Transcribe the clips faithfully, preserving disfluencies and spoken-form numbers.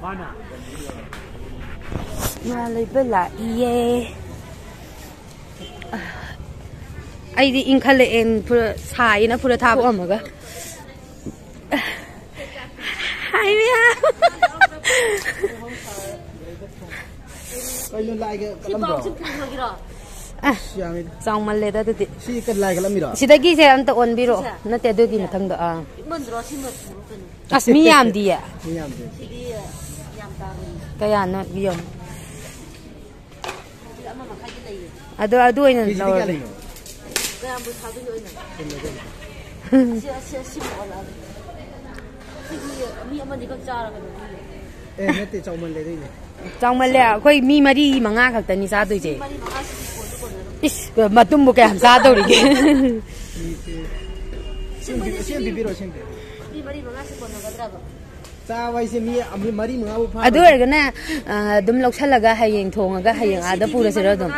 ꯃꯥꯅ ꯉꯥ ꯂꯩꯕ ꯂꯥꯛꯏꯌꯦ꯫ ꯑꯩꯗꯤ ꯏꯪꯈꯠꯂꯛꯑꯦ, ꯐꯨꯔ-, ꯁꯥꯏꯌꯦꯅ ꯐꯨꯔ ꯊꯥꯕ ꯊꯣꯛꯑꯝꯃꯒ꯫ ꯍꯥꯏ ꯃꯌꯥꯝ꯫ ꯀꯩꯅꯣ ꯂꯥꯏꯒ ꯀꯠꯂꯝꯕ꯭ꯔꯣ? ꯑ, ꯑꯁ, ꯌꯥꯝꯃꯤꯗ꯫ ꯆꯥꯎꯃꯜꯂꯦꯗ ꯑꯗꯨꯗꯤ꯫ ꯁꯤ ꯀ-, ꯂꯥꯏ ꯀꯠꯂꯝꯃꯤꯔꯣ? ꯁꯤꯗꯒꯤꯁꯦ ꯑꯝꯇ ꯑꯣꯟꯕꯤꯔꯣ꯫ ꯁꯤꯁꯦ? ꯅꯠꯇꯦ, ꯑꯗꯨꯒꯤ ꯃꯊꯪꯗꯣ꯫ ꯑꯥ꯫ ꯄꯤꯛꯃꯟꯗ꯭ꯔꯣ? ꯁꯤꯃ ꯄꯨꯔꯣ ꯀꯩꯅꯣ꯫ ꯑꯁ, ꯃꯤ ꯌꯥꯝꯗꯤꯌꯦ꯫ ꯃꯤ ꯌꯥꯝꯗꯦ꯫ ꯁꯤꯗꯤ ꯌꯥꯝ ꯇꯥꯡꯉꯤ꯫ ꯀꯌꯥꯅꯣ ꯌꯦꯡꯉꯣ꯫ ꯁꯤꯗ ꯑꯃ ꯃꯈꯥꯏꯗꯤ ꯂꯩꯌꯦ꯫ ꯑꯗꯣ ꯑꯗꯨ ꯑꯣꯏꯅ ꯀꯦꯖꯤꯗ ꯀꯌꯥ ꯂꯧꯔꯒꯦ꯫ ꯂꯩꯅꯣ? ꯀꯌꯥꯝꯕꯨ ꯁꯥꯗꯣꯏꯅꯣ ꯑꯩꯅ? ꯑꯁꯤ, ꯑꯁꯤ, ꯑꯁꯤꯃꯨꯛ ꯑꯣꯜꯂꯛꯑꯒꯦ꯫ ꯁꯤꯗꯤ ꯃꯤ ꯑꯃꯅꯤꯈꯛ ꯆꯥꯔꯒ ꯂꯣꯏꯔꯦ꯫ ꯑꯦ, ꯅꯠꯇꯦ, ꯆꯥꯎꯃꯜꯂꯦ ꯑꯗꯨꯏꯅꯦ꯫ ꯆꯥꯎꯃꯜꯂꯦ꯫ ꯑꯩꯈꯣꯏ ꯃꯤ ꯃꯔꯤ ꯃꯉꯥ ꯈꯛꯇꯅꯤ ꯆꯥꯗꯣꯏꯁꯦ꯫ ꯃꯤ ꯃꯔꯤ ꯃꯉꯥꯁꯤꯗꯤ ꯀꯣꯟꯁꯨ ꯀꯣꯟꯅꯔꯣꯏ꯫ ꯏꯁ, ꯃꯇꯨꯝꯕꯨ ꯀꯌꯥꯝ ꯆꯥꯗꯧꯔꯤꯒꯦ? ꯁꯤ, ꯁꯤ, ꯁꯤ ꯄꯤꯕꯤꯔꯣ, ꯁꯤ ꯄꯤꯕꯤꯔꯣ꯫ ꯃꯤ ꯃꯔꯤ ꯃꯉꯥꯁꯤ ꯀꯣꯟꯅꯒꯗ꯭ꯔꯕ? ꯆꯥꯕ ꯍꯥꯏꯁꯦ ꯃꯤ, ꯃꯤ ꯃꯔꯤ ꯃꯉꯥꯕꯨ ꯐꯥꯕ꯫ ꯑꯗꯨ ꯑꯣꯏꯔꯒꯅ, ꯑ, ꯑꯗꯨꯝ ꯂꯧꯁꯜꯂꯒ ꯍꯌꯦꯡ ꯊꯣꯡꯉꯒ ꯍꯌꯦꯡ ꯑꯥꯗ ꯄꯨꯔꯁꯤꯔꯣ ꯑꯗꯨꯝ?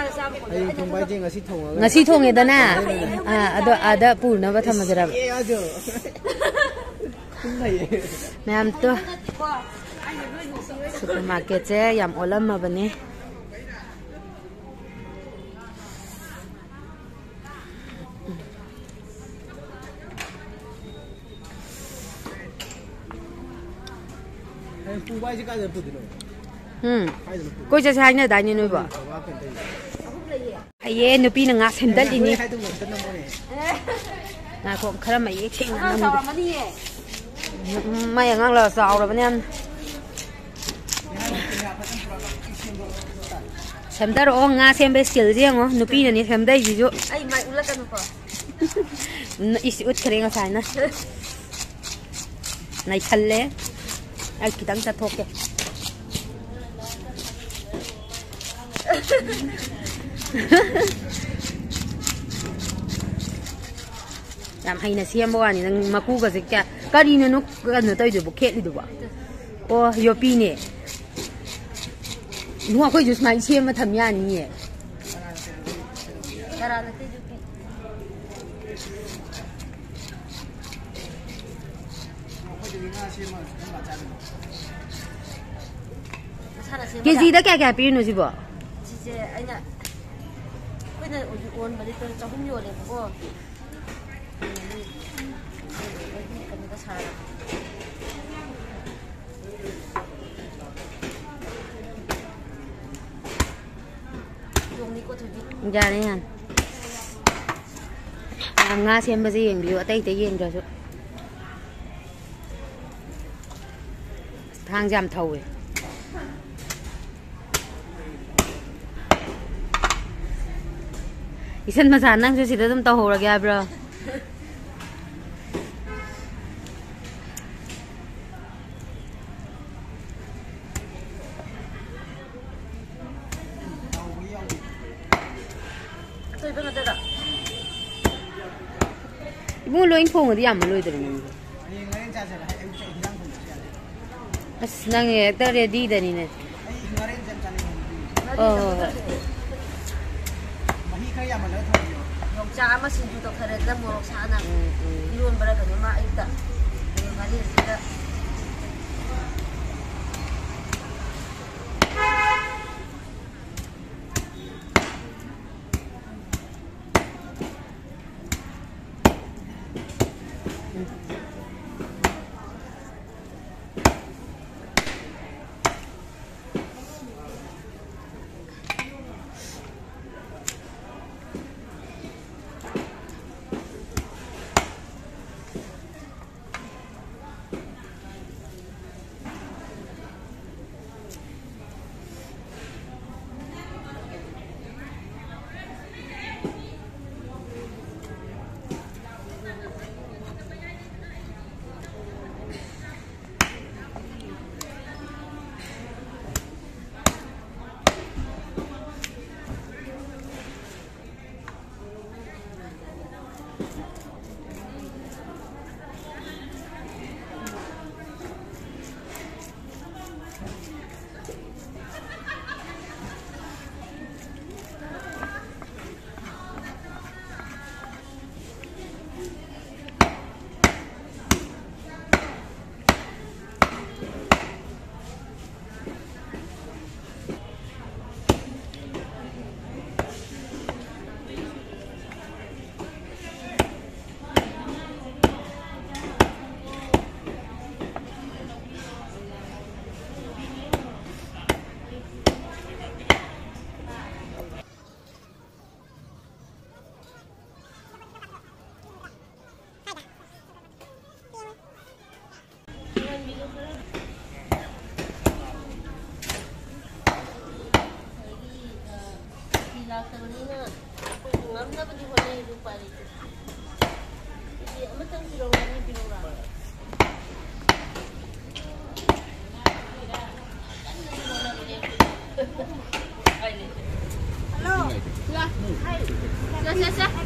ꯍꯌꯦꯡ ꯊꯣꯡꯕ ꯍꯥꯏꯁꯦ ꯉꯁꯤ ꯊꯣꯡꯉꯒ꯫ ꯉꯁꯤ ꯊꯣꯡꯉꯦꯗꯅ? ꯑꯥ, ꯑꯗꯣ ꯑꯥꯗ ꯄꯨꯅꯕ ꯊꯝꯃꯁꯤꯔꯕ? ꯑꯦ, ꯑꯗꯨ꯫ ꯁꯨꯝ ꯂꯩꯌꯦ꯫ ꯃꯌꯥꯝ ꯇꯣ꯫ ꯁꯨꯄꯔ ꯃꯥꯔꯀꯦꯠꯁꯦ ꯌꯥꯝ ꯑꯣꯜꯂꯝꯃꯕꯅꯦ꯫ ꯍꯌꯦꯡ ꯄꯨꯕ ꯍꯥꯏꯁꯦ ꯀꯥꯏꯗ ꯄꯨꯗꯣꯏꯅꯣ? ꯎꯝ꯫ ꯀꯥꯏꯗꯅꯣ ꯄꯨꯗꯣꯏꯅꯣ? ꯀꯣꯏ ꯆꯠꯁꯦ ꯍꯥꯏꯅꯗꯥꯏꯅꯦ ꯅꯣꯏꯕꯣ? ꯕꯕꯥ ꯀꯩꯅꯣ ꯇꯧꯔꯤꯗꯣ? ꯍꯩꯌꯦ, ꯅꯨꯄꯤꯅ ꯉꯥ ꯁꯦꯝꯗꯠꯂꯤꯅꯤ꯫ ꯍꯥꯏꯗꯣ ꯉꯥꯛꯇ ꯅꯝꯃꯣꯅꯦ꯫ ꯉꯥꯏꯈꯣ, ꯈꯔ ꯃꯌꯦꯛ ꯁꯦꯡꯅ ꯑꯉꯥꯡ ꯅꯝꯒꯦ꯫ ꯆꯥꯎꯔꯝꯃꯅꯤꯌꯦ꯫ ꯎꯝ, ꯃꯥꯏ ꯑꯉꯥꯡ ꯂꯥꯛꯑ ꯆꯥꯎꯔꯕꯅꯦ ꯌꯥꯝꯅ꯫ ꯁꯦꯝꯗꯔꯛꯑꯣ, ꯉꯥ ꯁꯦꯝꯕ ꯏꯁꯀꯤꯜꯁꯦ ꯌꯦꯡꯉꯣ, ꯅꯨꯄꯤꯅꯅꯦ ꯁꯦꯝꯗꯩꯁꯤꯁꯨ꯫ ꯑꯩ ꯃꯥꯏ ꯎꯠꯂꯛꯀꯅꯨꯀꯣ꯫ ꯏꯁ, ꯎꯠꯈ꯭ꯔꯦ ꯉꯁꯥꯏꯅ꯫ ꯅꯩꯁꯜꯂꯦ꯫ ꯑꯩ ꯈꯤꯇꯪ ꯆꯠꯊꯣꯛꯀꯦ꯫ ꯌꯥꯝ ꯍꯩꯅ ꯁꯦꯝꯕ ꯋꯥꯅꯤ꯫ ꯅꯪ ꯃꯀꯨꯒꯁꯦ ꯀꯌꯥ, ꯀꯔꯤꯅꯣ ꯅꯣꯛ-, ꯀꯩꯅꯣ ꯇꯧꯔꯤꯗꯨꯕꯨ, ꯈꯦꯠꯂꯤꯗꯨꯕꯣ? ꯑꯣ, ꯌꯣꯄꯤꯅꯦ꯫ ꯏꯕꯨꯡꯉꯣ, ꯑꯩꯈꯣꯏꯁꯨ ꯁꯨꯃꯥꯏꯅ ꯁꯦꯝꯃ ꯊꯝ ꯌꯥꯅꯤꯌꯦ꯫ ꯀꯅꯥꯅ ꯀꯩꯗꯧꯒꯦ? ꯑꯩꯈꯣꯏꯗꯗꯤ ꯉꯥ ꯁꯦꯝꯃ ꯅꯪ ꯂꯥꯛ ꯆꯥꯗꯣꯏꯅꯣ? ꯀꯦꯖꯤꯗ ꯀꯌꯥ ꯀꯌꯥ ꯄꯤꯔꯤꯅꯣ ꯁꯤꯕꯣ? ꯁꯤꯁꯦ ꯑꯩꯅ, ꯑꯩꯈꯣꯏꯅ ꯍꯧꯖꯤꯛ ꯑꯣꯟꯕꯗꯤ ꯆꯍꯨꯝ ꯌꯣꯜꯂꯦꯕꯀꯣ꯫ ꯀꯩꯅꯣꯗ ꯁꯥꯔꯒ꯫ ꯌꯥꯅꯤ, ꯌꯥꯅꯤ꯫ ꯃꯌꯥꯝ ꯉꯥ ꯁꯦꯝꯕꯁꯦ ꯌꯦꯡꯕꯤꯌꯨ, ꯑꯇꯩ ꯑꯇꯩ ꯌꯦꯡꯗ꯭ꯔꯁꯨ꯫ ꯊꯥꯡꯁꯦ ꯌꯥꯝ ꯊꯧꯋꯦ꯫ ꯏꯁꯟ ꯃꯆꯥ, ꯅꯪꯁꯨ ꯁꯤꯗ ꯑꯗꯨꯝ ꯇꯧꯍꯧꯔꯒꯦ ꯍꯥꯏꯕ꯭ꯔꯣ? ꯏꯕꯨꯡꯉꯣ, ꯂꯣꯏ ꯊꯣꯡꯉꯗꯤ ꯌꯥꯝꯃ ꯂꯣꯏꯗ꯭ꯔꯣ ꯅꯪꯗꯤ? ꯑꯁ, ꯅꯪ ꯍꯦꯛꯇ ꯔꯦꯗꯤꯗꯅꯤꯅꯦ꯫ ꯍꯣꯏ, ꯍꯣꯏ, ꯍꯣꯏ꯫ ꯌꯣꯡꯆꯥꯛ ꯑꯃ ꯁꯤꯡꯖꯨ ꯇꯧꯊꯔꯦꯗꯅ, ꯃꯣꯔꯣꯛ ꯁꯥꯅ꯫ ꯎꯝ, ꯎꯝ꯫ ꯏꯔꯣꯟꯕꯔ ꯀꯩꯅꯣꯝꯃ ꯑꯌꯨꯛꯇ꯫ ꯑꯗꯨꯒ ꯉꯥꯔꯤꯁꯤꯗ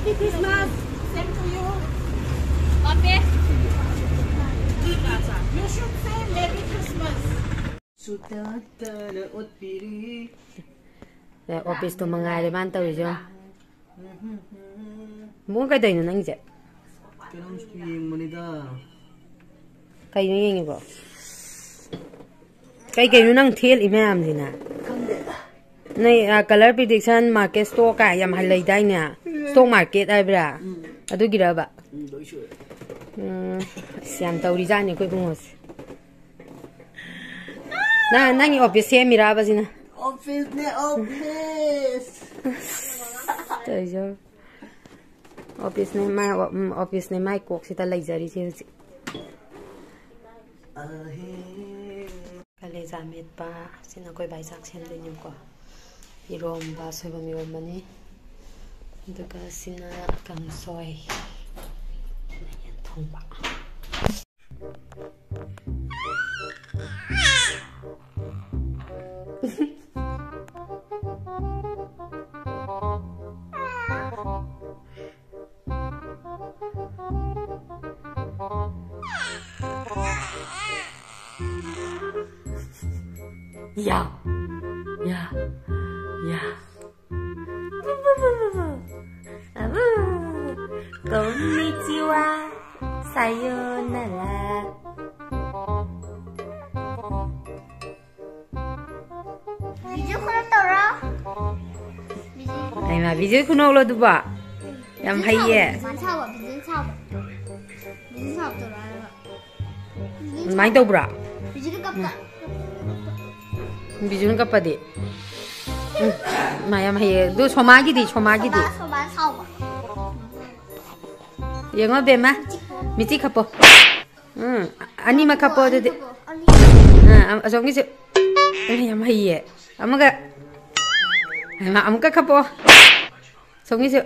Christmas. Same to you. You should say Merry Christmas. ꯁꯨꯇꯠꯇꯅ ꯑꯣꯠꯄꯤꯔꯤ꯫ ꯑꯦ, ꯑꯣꯐꯤꯁꯇꯣ ꯃꯉꯥꯏꯔꯦ ꯃꯥꯅ ꯇꯧꯔꯤꯁꯦ꯫ ꯃꯨꯛ ꯀꯩꯗꯧꯔꯤꯅꯣ ꯅꯪꯒꯤꯁꯦ? ꯀꯩꯅꯣꯝꯁꯨ ꯌꯦꯡꯕꯅꯤꯗ꯫ ꯀꯩꯅꯣ ꯌꯦꯡꯉꯤꯕꯣ? ꯀꯩ ꯀꯩꯅꯣ ꯅꯪ ꯊꯦꯠꯂꯤ ꯃꯌꯥꯝꯁꯤꯅ? ꯅꯣꯏ, ꯑ, color prediction, market stock ꯀꯥꯏ ꯌꯥꯝ ꯂꯩꯗꯥꯏꯅꯦ? Stock market ꯍꯥꯏꯕ꯭ꯔꯥ? ꯎꯝ꯫ ꯑꯗꯨꯒꯤꯔꯕ? ꯎꯝ, ꯂꯣꯏ ꯁꯨꯔꯦ꯫ ꯎꯝ, ꯑꯁ, ꯌꯥꯝ ꯇꯧꯔꯤꯖꯥꯠꯅꯤ ꯑꯩꯈꯣꯏ ꯏꯕꯨꯡꯉꯣꯁꯦ꯫ ꯅꯪ, ꯅꯪꯒꯤ ꯑꯣꯐꯤꯁ ꯁꯦꯝꯃꯤꯔꯕ ꯁꯤꯅ? ꯑꯣꯐꯤꯁꯅꯦ, ꯑꯣꯐꯤꯁ꯫ ꯑꯁ, ꯇꯧꯔꯤꯁꯦ꯫ ꯑꯣꯐꯤꯁꯅꯦ ꯃꯥ, ꯎꯝ, ꯑꯣꯐꯤꯁꯅꯦ ꯃꯥꯏ ꯀꯣꯛꯁꯤꯗ ꯂꯩꯖꯔꯤꯁꯦ ꯍꯧꯖꯤꯛ꯫ ꯑꯍꯦ꯫ ꯀꯂꯦꯖꯥ ꯃꯦꯠꯄ, ꯁꯤꯅ ꯑꯩꯈꯣꯏ ꯕꯥꯏ ꯆꯥꯛ ꯁꯦꯝꯗꯣꯏꯅꯦꯕꯀꯣ꯫ ꯏꯔꯣꯝꯕ, ꯁꯣꯏꯕꯨꯝ ꯏꯔꯣꯝꯕꯅꯤ꯫ ꯑꯗꯨꯒ ꯁꯤꯅ ꯀꯥꯡꯁꯣꯏ, ꯌꯦꯟ ꯊꯣꯡꯕ꯫ ꯌꯥ, ꯌꯥ, ꯌꯥ꯫ ꯑꯕꯨ, ꯀꯣꯟꯅꯤꯆꯤꯋꯥ, ꯁꯥꯌꯣꯅꯥꯔꯥ꯫ ꯕꯤꯖꯨ ꯈꯨꯅꯣꯛ ꯇꯧꯔꯣ꯫ ꯍꯩꯃꯥ, ꯕꯤꯖꯨ ꯈꯨꯅꯣꯛꯂꯣ ꯑꯗꯨꯕꯣ? ꯌꯥꯝ ꯍꯩꯌꯦ꯫ ꯕꯤꯖꯨ ꯁꯥꯎꯕ, ꯕꯤꯖꯨ ꯁꯥꯎꯕ꯫ ꯕꯤꯖꯨ ꯁꯥꯎꯕ ꯇꯧꯔꯣ ꯍꯥꯏꯔꯒ꯫ ꯑꯗꯨꯃꯥꯏꯅ ꯇꯧꯕ꯭ꯔꯥ? ꯕꯤꯖꯨꯅ ꯀꯞꯄ꯫ ꯕꯤꯖꯨꯅ ꯀꯞꯄꯗꯤ? ꯎꯝ, ꯃꯥ ꯌꯥꯝ ꯍꯩꯌꯦ꯫ ꯑꯗꯨ ꯁꯣꯃꯥꯒꯤꯗꯤ, ꯁꯣꯃꯥꯒꯤꯗꯤ? ꯁꯣꯃꯥ, ꯁꯣꯃꯥ ꯁꯥꯎꯕ꯫ ꯌꯦꯡꯉꯣ ꯕꯦꯝꯃ, ꯃꯤꯆꯤ ꯈꯞꯄꯣ꯫ ꯎꯝ, ꯑꯅꯤꯃꯛ ꯈꯞꯄꯣ ꯑꯗꯨꯗꯤ꯫ ꯑꯅꯤ꯫ ꯑꯥ, ꯑꯁꯣꯝꯒꯤꯁꯨ꯫ ꯑꯦ, ꯌꯥꯝ ꯍꯩꯌꯦ꯫ ꯑꯃꯒ꯫ ꯍꯩꯃꯥ, ꯑꯃꯨꯛꯀ ꯈꯞꯄꯣ꯫ ꯁꯣꯝꯒꯤꯁꯨ꯫